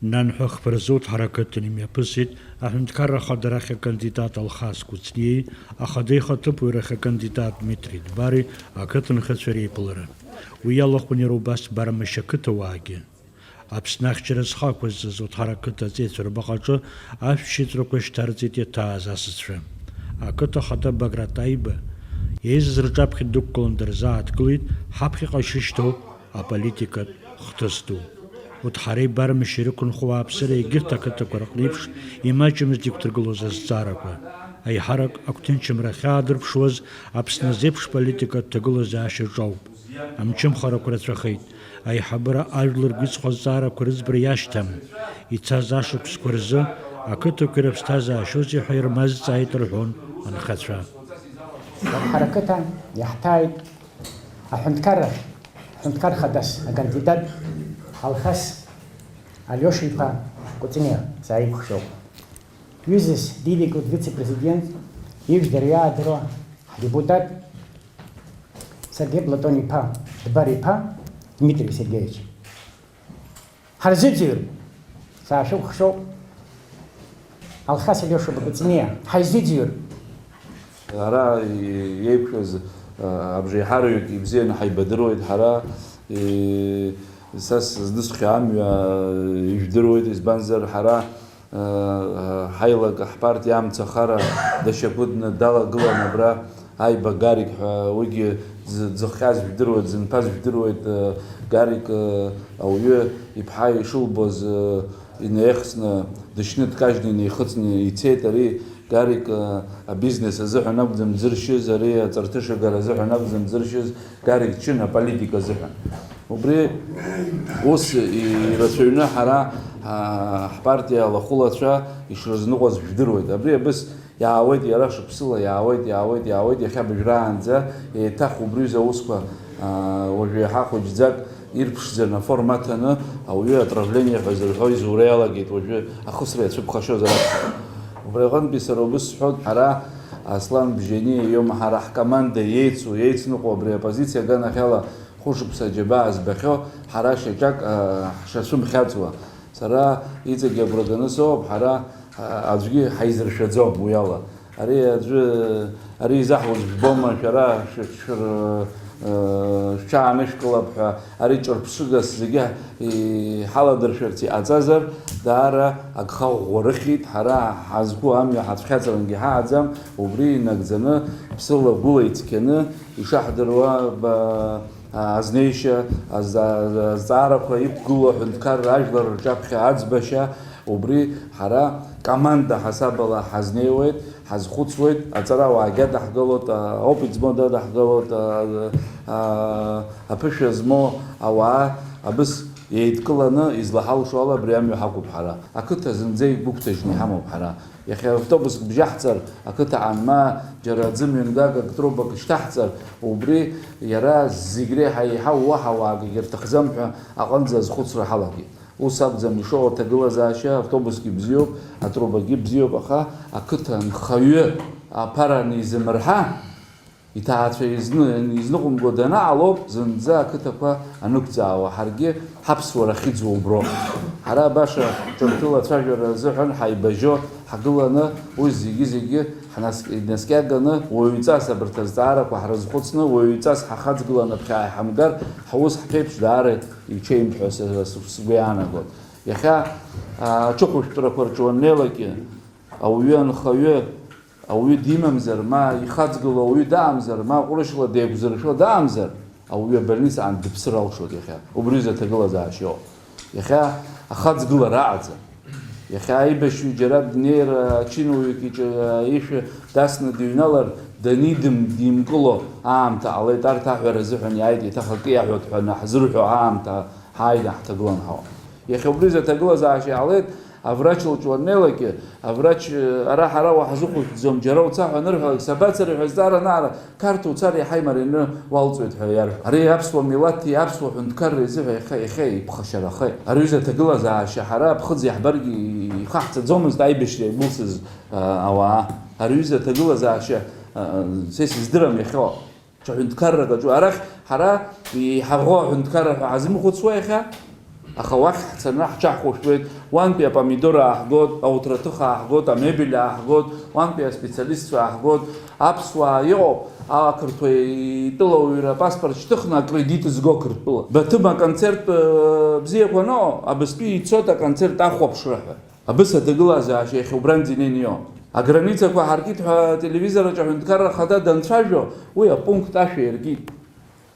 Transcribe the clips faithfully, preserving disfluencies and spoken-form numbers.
Нанҳәа хԥа рзы уҭҳаракыҭын имҩаԥысит аҳәынҭқарра ахадарахь акандидат Алхас Кәыҵниеи, ахада ихаҭыԥуаҩрахь акандидат Дмитри Дбари ақыҭанхацәа реиԥылара. Уи иалахәын иара убас Бармашь ақыҭауаагьы. Аԥсны ахьчара зхы ақәызҵаз уҭҳаракыҭ аҵеицәа рбаҟаҿы ашәшьыҵәрақәа шьҭарҵеит иаҭааз асасцәа. Ақыҭа ахада Баграт Аиба еизаз рҿаԥхьа дықәгылан дырзааҭгылеит ҳаԥхьаҟа ишышьҭоу аполитикатә хҭыс ду. Уҭҳареи Бармашьи ирықәынхо ауааԥсыра егьырҭ ақыҭақәа рҟны еиԥш имаҷымызт игәҭыргылоз азҵаарақәа. Аиҳарак агәҭынчымра ахьаадырԥшуаз Аԥсны азеиԥш политикатә ҭагылазаашьа ҿоуп. Амчымхарақәа рацәахеит. Аиҳабыра ажәлар ргәы иҵхо азҵаарақәа рыӡбара иашьҭам. Ицаз ашықәсқәа рзы ақыҭақәеи рыԥсҭазаашьоузеи ҳәа ирмазҵааит рҳәон анхацәа. Ҳаракыҭа иаҳҭааит аҳәынҭқаррахь, ҳҳәынҭқар хадас акандидат Алхас Алиоша-иԥа Кәыҵниа сааиқәшәоуп. Ҩызас дидикылт вице-президент, ижәдыруа иаадыруа ҳдепутат Сергеи Платон-иԥа Дбар-иԥа Дмитрий Сергеевич. Ҳарзыӡырҩ, саашәыхәхьоуп, Алхас Алиоша-иԥа Кәыҵниа, ҳаизыӡырҩ. Ара иеиқәшәаз, а, абжеиҳараҩык ибзианы ҳаибадыруеит ҳара, и-, са сыздысхьа амҩа, а, ижәдыруеит, избанзар ҳара, а, а, ҳаилак ҳпартиа амцахара дашьақәыдны далагылан абра, Аиба Гарик ҳәа, уигьы дзы-, дзыхҟьаз жәдыруеит, дзынԥаз жәдыруеит, а, Гарик, а, ауаҩы иԥҳа ишылбоз, а, инаихсны, дышьны дкажьны инеихыҵны ицеит ари, Гарик, а, абизнес азыҳәан акәӡам дзыршьыз, ари аҵарҭышагара азыҳәан акәӡам дзыршьыз, Гарик дшьын аполитика азыҳәан. Убри ус и-, ирацәаҩны ҳара, а, ҳпартиа алахәылацәа ишрызныҟәаз жәдыруеит. Абри абыс иаауеит, иара шықәсыла иаауеит, иаауеит, иаауеит, иахьа абыжәраанӡа еиҭах убри аҩыза аусқәа, а, уажәы еиҳа хәыҷӡак ирԥшӡаны аформа аҭаны, ауаҩы отравление ҳәа зырҳәо изура иалагеит, уажәы ахысра иацәыԥхашьозар акәхап. Убри аҟынтәи сара убыс сҳәоит, ҳара Аслан Бжьаниа иоума, ҳара ҳкоманда иеицу, иеицныҟәо абри апозициа аганахьала хәышықәса аџьабаа збахьоу, ҳара шьаҿак, а, ҳшацәымхьаҵуа. Сара иҵегьы агәра ганы соуп, ҳара, а, аӡәгьы ҳаизыршәаӡом уи ала. Ари аӡәы, ари изаҳуз жәбома, шәара шәы-, шәыр-, э, шәҽаанышәкылап ҳәа, ари ҿырԥшыгас зегьы иҳаладыршәарц иҟаҵазар, даара агха ӷәӷәа рыхьит, ҳара ҳазқәу амҩа ҳацәхьаҵрангьы ҳаҟаӡам, убри инагӡаны, ԥсыла-гәыла ицқьаны, ишаҳдыруа, ба-, а, азнеишьа, аза-, азҵаарақәа иқәгылоу аҳәынҭқарра ажәлар рҿаԥхьа аӡбашьа, убри ҳара команда ҳасабала ҳазнеиуеит, ҳазхәыцуеит, аҵарауаагьы адаҳгалоит, а, опыт змоу дадаҳгалоит, а, а, аԥышәа змоу ауаа абыс еидкыланы излаҳалшо ала абри амҩа ҳақәуп ҳара. Ақыҭа зынӡа игәыгәҭажьны иҳамоуп ҳара. Иахьа автобуск бжьаҳҵар, ақыҭаҟан ма џьара аӡы мҩангагак трубак шьҭаҳҵар, убри иара зегь реиҳа еиҳау уаҳа уаагагьы рҭахӡам ҳәа аҟынӡа азхәыцра ҳалагеит. Ус акәӡам ишыҟоу аҭагылазаашьа, автобусгьы бзиоуп, атрубагьы бзиоуп, аха ақыҭа анхаҩы аԥара анизымырҳа, иҭаацәа изны-, изныҟәымго данаалоуп зынӡа ақыҭақәа анықәҵаауа, ҳаргьы ҳаԥсуара ахьыӡуа уброуп. Ҳара баша ҿырԥштәыла ацәажәара азыҳәан ҳаибажьо ҳгыланы, уи зегьы-зегьы ҳнас-, инаскьаганы, уаҩҵас абарҭ азҵаарақәа ҳрызхәыцны, уаҩҵас ҳахаҵгыланы ԥхьа иҳамгар, ҳус ҳԥеиԥш даара иҽеим ҳәа с-, с-, сгәы иаанагоит. Иахьа, а, аҽыхәышәтәрақәа рҿы уаннеилакгьы, ауаҩы анхаҩы, ауаҩы димамзар, ма ихаҵгылоу ауаҩы даамзар, ма ҟәрышьла деиқәзыршәо даамзар, ауаҩы абольницаҟны дыԥсыр алшоит иахьа. Убри изы аҭагылазаашьоуп. Иахьа ахаҵгылара аҟаӡам. Иахьа аибашьҩы џьара днеир, ачиноуаҩык иҿы аишәа дасны дыҩналар, данидым-, димкыло аамҭа ҟалеит, арҭ аҳәара азыҳәан иааит, еиҭах акы иаҳәоит ҳәа анаҳзырҳәо аамҭа ҳааины ҳҭагылан ҳауп. Иахьа убри изы аҭагылазаашьа иҟалеит, аврач лҿы уаннеилакгьы, аврач, э, ара ҳара уаҳзыхәышәтәӡом, џьара уца ҳәа анырҳәалак, сабацари ҳәа зҵаара анаара, Қарҭ уцар иаҳа имараны уалҵуеит ҳәа иарҳәо. Ари аԥсуа милаҭи аԥсуа ҳәынҭқарреи азыҳәа иахьа, иахьа иԥхашьарахеит. Ари аҩыза аҭагылазаашьа ҳара аԥхыӡ иаҳбаргьы ихаҳҵаӡомызт аибашьра иагәылсыз, а, ауаа. Ари аҩыза аҭагылазаашьа, а, а, са исыздырам иахьа. Ҽа ҳәынҭқаррак аҿы. Арахь ҳара иҳаӷоу аҳәынҭқарра ҳәа ҳазымхәыцуа иахьа. Аха уахь ҳцаны ҳҽаҳхәышәтәуеит, уантәи апомидор ааҳгоит, ауҭраҭых ааҳгоит, амебель ааҳгоит, уантәи аспециалистцәа ааҳгоит. Аԥсуаа иҟоуп, ақырҭуа итәылауаҩра апаспорт шьҭыхны акредит зго Қырҭтәыла. Баҭым аконцерттә, э, бзиақәа аныҟоу, абызтәи ицоит аконцерт ахәаԥшра ҳәа. Абыс аҭагылазаашьа иахьа убранӡа инеины иоуп. Аграницақәа ҳаркит ҳәа ателевизор аҿы аҳәынҭқарра ахада данцәажәо, уи апункт ашә аиркит.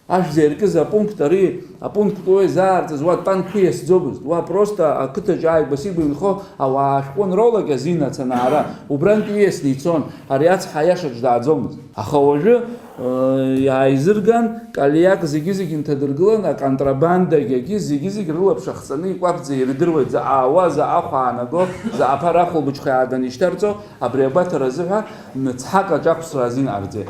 Ашә зеиркыз апункт ари, апункт уи заарҵаз уа танкқәа иасӡомызт, уа просто ақыҭаҿы ааигәа-сигәа инхо ауаа ашәҟәы анролак азин ацанаара, убрантә ииасны ицон, ари ацҳа аиашаҿ дааӡомызт. Аха уажәы, э, иааизырган, Калиак зегьы-зегь нҭадыргылан, аконтрабандагьы зегьы-зегь рылаԥш ахҵаны икәаԥӡа ирдыруеит, заҟа ауа, заҟа хәаанаго, заҟа ԥара ахәылбыҽха иааганы ишьҭарҵо, абри агәаҭара азыҳәа мцҳак аҿы ақәсра азин ҟарҵеит.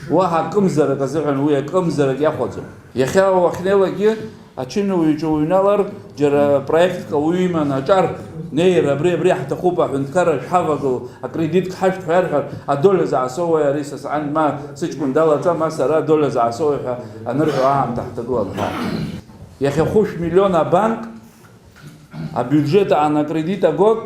Уаҳа акымзарак азыҳәан уи акымзарак иахәаӡом. Иахьа уахьнеилакгьы, ачынуаҩ иҿы уҩналар, џьара проектк ауаҩы иманы аҿар, неир, абри, абри ҳҭахуп, аҳәынҭқарра шәҳавагыл, акредитк ҳашәҭ ҳәа иарҳәар, адоля заасоуеи ари са сҟан, ма сыҷкәын далаҵа, ма сара адоля заасоуеи ҳәа анырҳәо аамҭа ҳҭагылан ҳәа. Иахьа хәышә миллион абанк, абиуџьет аан акредит агот,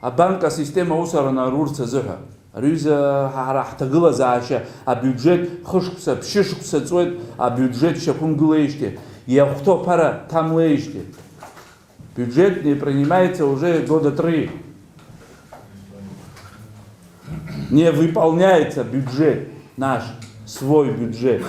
абанк асистема аус арнарурц азыҳәа. Ари ҩыза ҳа-, ҳара ҳҭагылазаашьа абиуџьет хышықәса, ԥшьышықәса ҵуеит, абиуџьет шьақәымгылеижьҭеи, иахәҭоу аԥара ҭамлеижьҭеи. Бюджет не принимается уже года три. Не выполняется бюджет наш, свой бюджет.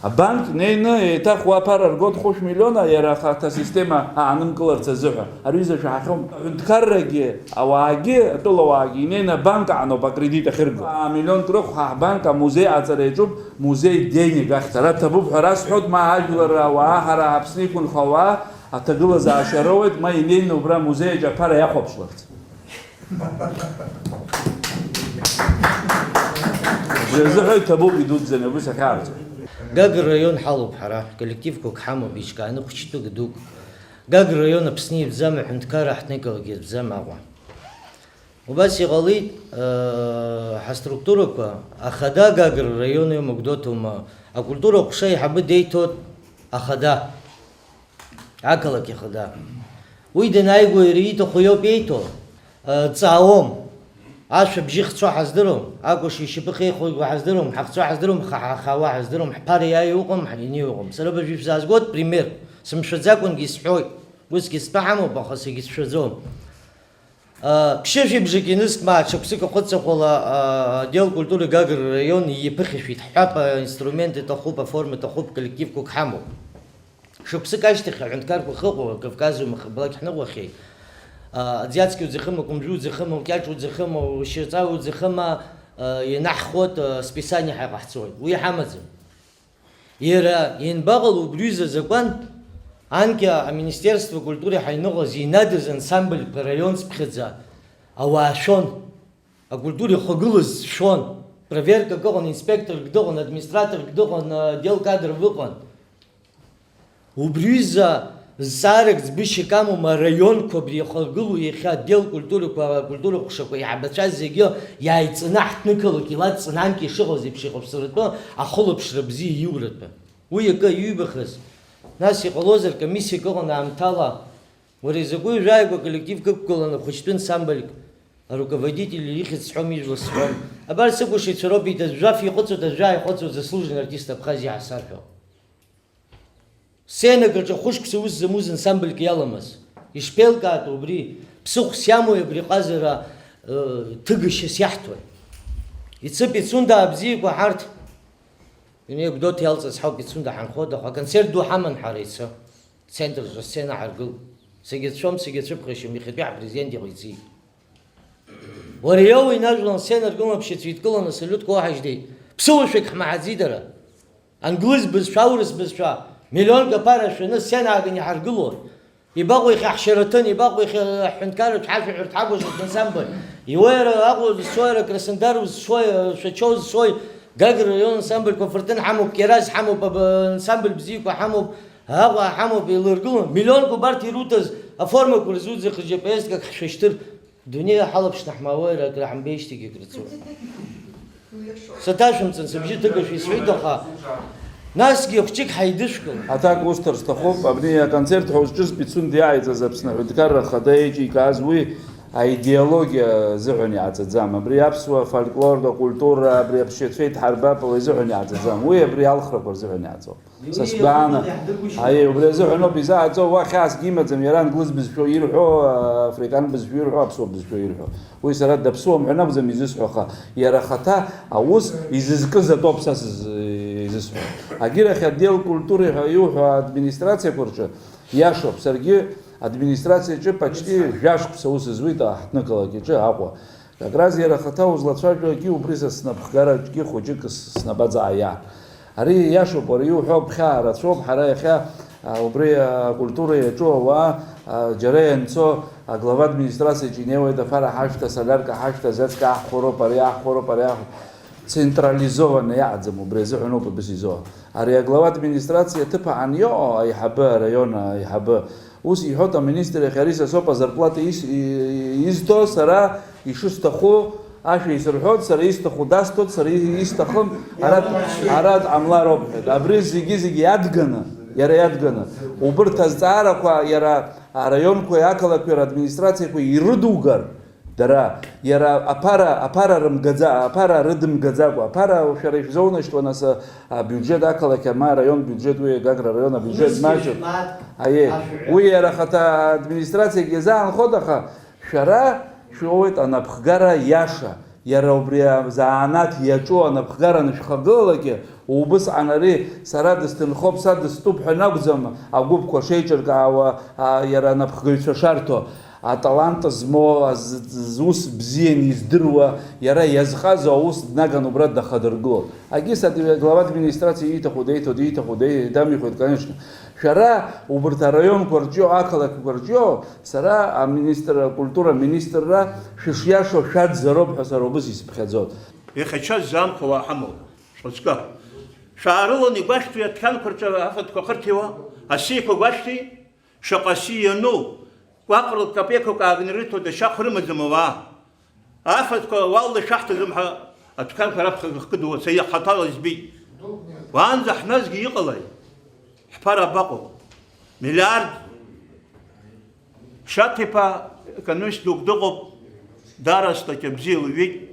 Абанк неины еиҭах уа аԥара ргоит хәышә миллиона, иара ахаҭа система аанымгыларц азыҳәа. Ари ҩыза шәаҳахьоума? Аҳәынҭқаррагьы, ауаагьы, атәылауаагьы инеины абанк аҟаноуп акредит ахьырго. Амиллионк рыхә ҳа ҳбанк амузеи аҵара иаҿуп, музеи денег ахьӡ. Ара ҭабуп ҳәа расҳәоит, ма ажәлар ауаа, ҳара Аԥсны иқәынхо ауаа аҭагылазаашьа роуеит, ма инеины убра амузеи аҿы аԥара иахәаԥшларц. Убри азыҳәа иҭабуп, идуӡӡаны убыс ахьаарҵо. Гагра раион ҳалоуп ҳара, коллективқәак ҳамоуп, еиҿкааны хәыҷтәык дук. Гагра раион Аԥсны иатәӡам, аҳәынҭқарра ҳҭныкалагьы иатәӡам Аҟәа. Убас иҟалеит, э, ҳаструктурақәа, ахада Гагра раион иоума, Гәдоуҭоума, акультура аҟәша аиҳабы деиҭоит ахада. Ақалақь ахада. Уи данааигәа иара ииҭаху иоуп иеиҭо. Э, дҵаауам. Ашә абжьы хцо ҳаздыруам, акәашаҩ ишьапы хеихоит ҳәа ҳаздыруам, ҳахцо ҳаздыруам, ха-, ҳахаауа ҳаздыруам, ҳԥара иааиуа ыҟам, ҳаиниуа ыҟам. Сара абыржәы ишәзаазгоит пример, сымшәаӡакәангьы исҳәоит, усгьы сҳәа ҳамоуп, аха сагьысшәаӡом. А, ԥшьышәи бжаки нызқь ма ҽа шықәсык ахәыцахәыла, а, отдел культуры Гагра раион иԥыхьашәеит, ҳҳәап, аинструмент иҭахуп, аформа иҭахуп, коллективқәак ҳамоуп. Шықәсык ашьҭахь аҳәынҭқарқәа ахьыҟоу, Кавказ ума, Хыблақь ҳныҟәахьеит. А, аӡиацқьа уӡахыма, Кәымжәы уӡахыма, Кьаҿ уӡахыма, Шьаҵа уӡахыма, а, ианаҳхуеит, а, списание ҳәа иҟаҳҵоит. Уи ҳамаӡам. Иара ианбаҟало убри ҩыза азакәан, анкьа аминистерство культура ҳаҩныҟа зинадыз ансамбльқәа раион цыԥхьаӡа ауаа шәон, акультура ихагылаз шәон, проверкак ыҟан, инспекторк дыҟан, администраторк дыҟан, отдел кадров ыҟан. Убри ҩыза зҵаарак ӡбышьак амоума, араионқәа абри ихагылоу иахьа отдел культурақәа, акультура ҟәшақәа иаҳбацәа зегьы иааиҵаны ҳҭнықалақь илаҵаны анкьа ишыҟаз еиԥш ихыԥсратәы ахылаԥшра бзиа иуратәы. Уи акы иҩбахаз, нас иҟалозар, комиссиак ыҟан аамҭала, уара изакәи жәаҩа коллективк ықәгыланы хәыҷтәы ансамбльк аруководитель ихьӡ сҳәом, ижәла сҳәом. Абар сыкәашаҩцәа роуп, иҭаз жәаф ихыҵуеит, ажәа ихыҵуеит, заслуженный артист Абхазиа ҳасарҳәо. Сценак аҿы хәышықәса ус зымуз ансамбльк иаламыз. Ишԥеилкаатәу убри? Ԥсыхәс иамои абри ҟазара, ы, ҭыгашьас иаҳҭои? Ицып Ицунда абзиақәа ҳарҭ. Ине Гәдоуҭа иалҵыз ҳауп Ицунда ҳанхода, аха аконцерт ду ҳаман ҳара ицы. Центрҿы асцена ҳаргылт. Сагьацәшәом, сагьацәыԥхашьом, иахьатәи ҳпрезидент иҟаиҵеит. Уара иоуеи, инажәлан, сцена ргылан, ԥшьацәа идкыланы асалиутқәа уаҳажьдеит. Ԥсыуашәагь ҳмаҳаӡеит ара. Англыз бызшәа, аурыс бызшәа, миллионк аԥара шәаны сцена ааганы иҳаргылон. Ибаҟоу иахьа ҳшьараҭын, ибаҟоу иахьа ҳҳәынҭқарратә ҳашәаҳәарҭа ҳакәажатә ансамбль. Иуеира Аҟәа зцои, ара Краснодар зцои, Шәачоу зцои, Гагра раион ансамбльқәа фырҭын ҳамоуп, Кьараз ҳамоуп, аба-, ансамбль бзиақәа ҳамоуп, Аҟәа ҳамоуп, еилыргылон. Миллионк убарҭ ируҭаз аформақәа рзуӡахыжьы апоездкак ҳшәышьҭыр. Дунеи ҳалаԥшны ҳмаауеира, акры ҳамбеижьҭеигьы акры ҵуеит. Саҭашәымҵан, сыбжьы ҭыгашәа исҳәеит, аха Насгьы хәҷык ҳаидышәкыл. Аҭак усҭар сҭахуп, абни аконцерт ҳәа узҿыз Пицунда иааиҵаз Аԥсны аҳәынҭқарра ахада еиҿикааз уи аидеологиа азыҳәан иааӡаӡам, абри аԥсуа фольклор, акультура, абри аԥсшьацәа идҳарбап ала изыҳәан иааӡаӡам, уи абри алхрақәа рзыҳәан иааӡоуп. Са сгәааны, аиеи, убри азыҳәан ауп изааӡо, уа хьаасгьы имаӡам, иара англыз бызшәа ирҳәо, африкан бызшәа ирҳәо, аԥсуа бызшәа ирҳәо. Уи сара даԥсуам ҳәа накәӡам изысҳәо, аха иара ахаҭа аус изызкыз атәоуп са сыз-, изысҳәо. Агьырахь отдел культуры ҳәа иуҳәо администрациақәа рҿы иашоуп, саргьы администрациаҿы почти жәашықәса аус зуеит аҳҭнықалақь аҿы Аҟәа. Как раз иара ахаҭа узлацәажәогьы убри са снапхгараҿгьы хәыҷык снапаҵаиа. Ари иашоуп, уара иуҳәо ԥхьаа рацәоуп, ҳара иахьа, а, убри акультура иаҿу ауаа, а, џьара ианцо, аглава администрациаҿы инеиуеит, аԥара ҳашәҭа, солярка ҳашәҭа, азеҵка аҳхәароуп, ари аҳхәароуп, ари аҳ-, централизованно иаҟаӡам, убри азыҳәан ауп абас изо. Ари аглава администрациа аҭыԥаан иҟоу аиҳабы, араион аиҳабы, ус иҳәоит аминистр иахь, ари са соуп азарплата ис-, и-, изҭо, сара ишысҭаху, ашәа исырҳәоит, сара исҭаху дасҭоит, сара и-, исҭахым, ара, ара дҟамлароуп, ҳәа. Абри зегьы-зегьы иадганы, иара иадганы, убырҭ азҵаарақәа иара араионқәеи ақалақьқәеи радминистрациақәеи ирыдугар, дара, иара аԥара, аԥара рымгаӡа-, аԥара рыдымгаӡакәа, аԥара шәара ишәзоунашьҭуа, нас, а, абиуџьет ақалақь, ама араион биуџьет, уи Гагра араион абиуџьет маҷуп. Аиеи, уи иара ахаҭа администрациагьы иазаанхоит, аха шәара шәоуеит анапхгара иаша, иара убри азанааҭ иаҿу анапхгара анышәхагылалакгьы, убысҟан ари сара дысҭынхоуп, са дыстәуп ҳәа анакәӡам, агәыԥқәа шеиҿыркаауа, а, иара анапхгаҩцәа шарҭо, аталант змоу, з-, зус бзиан издыруа, иара иазҟазоу аус днаган убра дахадыргылон. Агьыс ад-, глава администрациа ииҭаху деиҭо, дииҭаху деи-, дамихуеит, конечно. Шәара убырҭ араионқәа рҿио, ақалақьқәа рҿио, сара аминистр, акультура аминистрра шәышиашоу шәадзароуп ҳәа сара убыс исыԥхьаӡоит. Иахьа ача ззаамхәа уаа ҳамоуп, шәхаҵкы. Шәаарылон игәашәҭи адәқьанқәа рҿы афатәқәа ахырҭиуа, асиқәа гәашәҭи, шаҟа си иану, кәаҟрак капеқак аагны ирыҭо дашьа хә рымаӡам ауаа. Афатәқәа уалла ишаҳҭаӡом ҳәа адәқьанқәа раԥхьа ихкыдуа са иахаҭала избеит. Уаанӡа ҳназгьы иҟалеи? Ҳԥара абаҟоу? Миллиард Шаҭ-иԥа, економист дук дыҟоуп, даара астатиа бзиа лыҩит.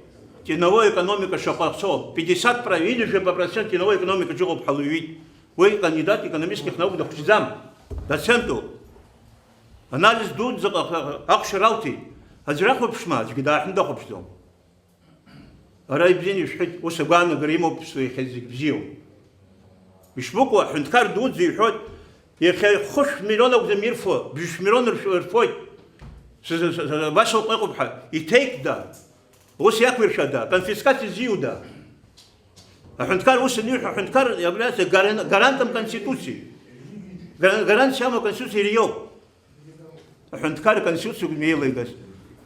Теневой экономика шаҟа цо, пятьдесят про-, ҩажәа процент теневой экономикаҿы ыҟоуп ҳәа лыҩит. Уи кандидат экономических наук дахәыҷӡам, доцентуп. Анализ дуӡӡак аҟ-, аҟәшара алҭеит. Аӡә рахәаԥшма, аӡәгьы дааҳәны дахәаԥшӡом. Ара ибзианы ишәҳәеит, ус агәаанагара имоуп, ԥсуа иахьа зегь бзиоуп. Ишбыкәу, аҳәынҭқар дуӡӡа иҳәоит, иахьа хәышә миллион акәӡам ирфо, бжьышә миллион рф-, рфоит. С-, с-, с-, с-, абас ауп, ыҟоуп ҳәа, иҭеит, да. Ус иақәиршәада, конфискациа зиуда? Аҳәынҭқар ус аниҳәа, аҳәынҭқар является гаран-, гарантом Конституции. Гаран-, гарантиа амоу Конституциа ириоуп. Аҳәынҭқар Конституциа еилеигаз,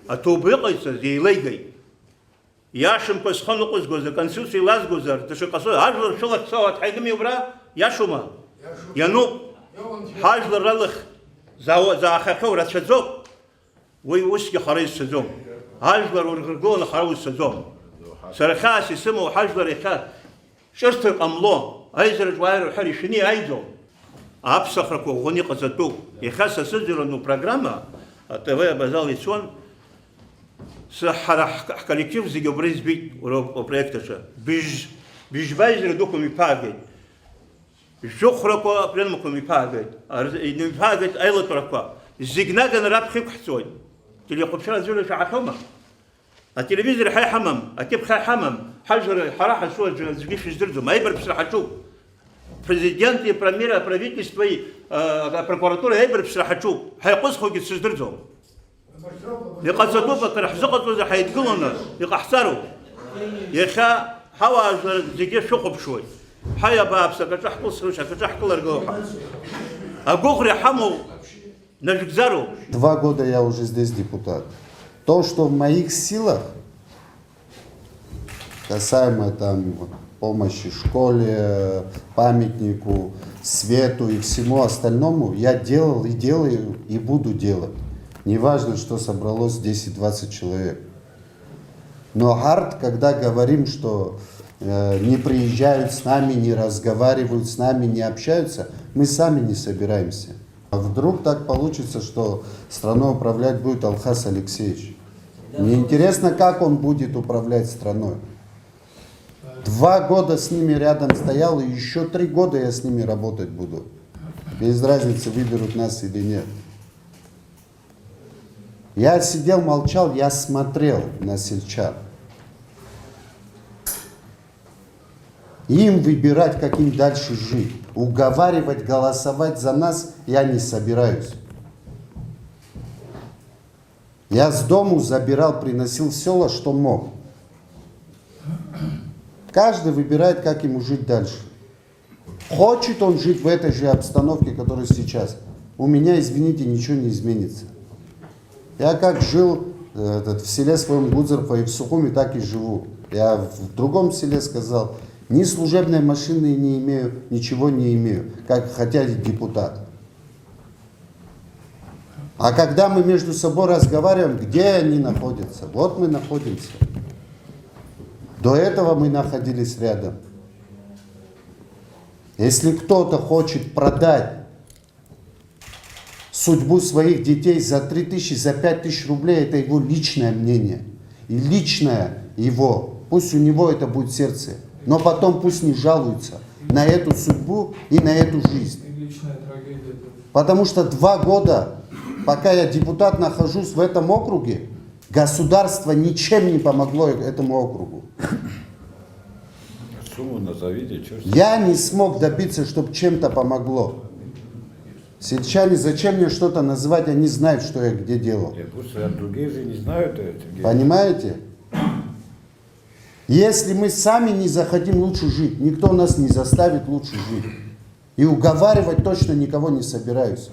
аҭоуба иҟаиҵаз еилеигеит. Иашамкәа схы ныҟәызгоз, аконституциа илазгозар, даҽа ҟазҵо, ажәлар шәылахь сауа дҳаигами убра, иашоума? Иашоуп. Иануп. Иоуан. Ҳажәлар рылахь заа-, заахахьоу рацәаӡоуп. Уи усгьы хара изцаӡом. Ажәлар ургыргыланы хара узцаӡом. Сара хьаас исымоу ҳажәлар иахьа ҿырҭыр ҟамло, аизараҿ уааир уҳәар ишәаны иааиӡом. Аԥсахрақәа ӷәӷәаны иҟаҵатәуп. Иахьа са сыӡырҩуан упрограмма, АТВ абазала ицон, Сара ҳара ҳк-, ҳколлектив зегьы убра избеит, уара упроект аҿы. Быжь, быжьба аизара дуқәа мҩаԥаагеит. Жәохәрақәа апленумқәа мҩаԥаагеит. Арз-, имҩаԥаагеит аилатәарақәа. Зегь наганы раԥхьа иқәҳҵоит. Телехәаԥшра аӡәыр шәаҳахьоума? Ателевизор ҳа иҳамам, акьыԥхь ҳа иҳамам, ҳажәлар ҳара ҳаҿу аӡәы аӡәгьы шәыздырӡом. Аибарԥшра ҳаҿуп. Президенти, премиери, аправительствои, а, апрокуратуреи аибарԥшра ҳаҿуп. Ҳаиҟәызхуагьы дсыздырӡом. Иҟаҵатәуп, акыр ҳзыҟаҵозар ҳаидгыланы иҟаҳҵароуп. Иахьа ҳауаажәлар зегьы шәыхәаԥшуеит. Ҳаи, абааԥс, акаҿы ҳкылсрушь, акаҿы ҳкыларгыло ҳәа. Агәыӷра иҳамоу нажәгӡароуп. Два года я уже здесь депутат. То, что в моих силах, касаемо там помощи школе, памятнику, свету и всему остальному, я делал и делаю и буду делать. Неважно, что собралось десять-двадцать человек. Но hard, когда говорим, что э, не приезжают с нами, не разговаривают с нами, не общаются, мы сами не собираемся. А вдруг так получится, что страной управлять будет Алхас Алексеевич? Мне интересно, как он будет управлять страной. Два года с ними рядом стоял, и еще три года я с ними работать буду. Без разницы, выберут нас или нет. Я сидел, молчал, я смотрел на сельчан. Им выбирать, как им дальше жить. Уговаривать, голосовать за нас я не собираюсь. Я с дому забирал, приносил в сёла, что мог. Каждый выбирает, как ему жить дальше. Хочет он жить в этой же обстановке, которая сейчас, у меня, извините, ничего не изменится. Я как жил, э, этот, в селе своем Гудзерфа и в Сухуми, так и живу. Я в другом селе сказал, ни служебной машины не имею, ничего не имею, как, хотя и депутат. А когда мы между собой разговариваем, где они находятся? Вот мы находимся. До этого мы находились рядом. Если кто-то хочет продать судьбу своих детей за три тысячи, за пять тысяч рублей, это его личное мнение. И личное его. Пусть у него это будет сердце. Но потом пусть не жалуется на эту судьбу и на эту жизнь. И личная трагедия тоже. Потому что два года, пока я депутат нахожусь в этом округе, государство ничем не помогло этому округу. Сумму назовите, что ж. Я не смог добиться, чтобы чем-то помогло. Сельчане, зачем мне что-то называть, они знают, что я где делал. Нет, пусть, а другие же не знают это. Понимаете? Если мы сами не захотим лучше жить, никто нас не заставит лучше жить. И уговаривать точно никого не собираюсь.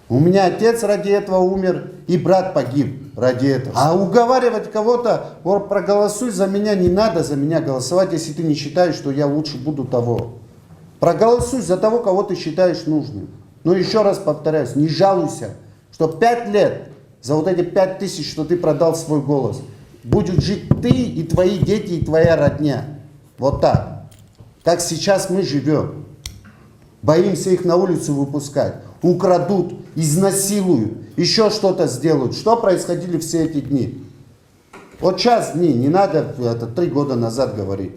У меня отец ради этого умер, и брат погиб ради этого. А уговаривать кого-то, вот, проголосуй за меня, не надо за меня голосовать, если ты не считаешь, что я лучше буду того. Проголосуй за того, кого ты считаешь нужным. Но еще раз повторяюсь, не жалуйся, что пять лет, за вот эти пять тысяч, что ты продал свой голос, будут жить ты и твои дети, и твоя родня. Вот так. Как сейчас мы живем. Боимся их на улицу выпускать. Украдут, изнасилуют, еще что-то сделают. Что происходили все эти дни? Вот сейчас дни, не надо это три года назад говорить.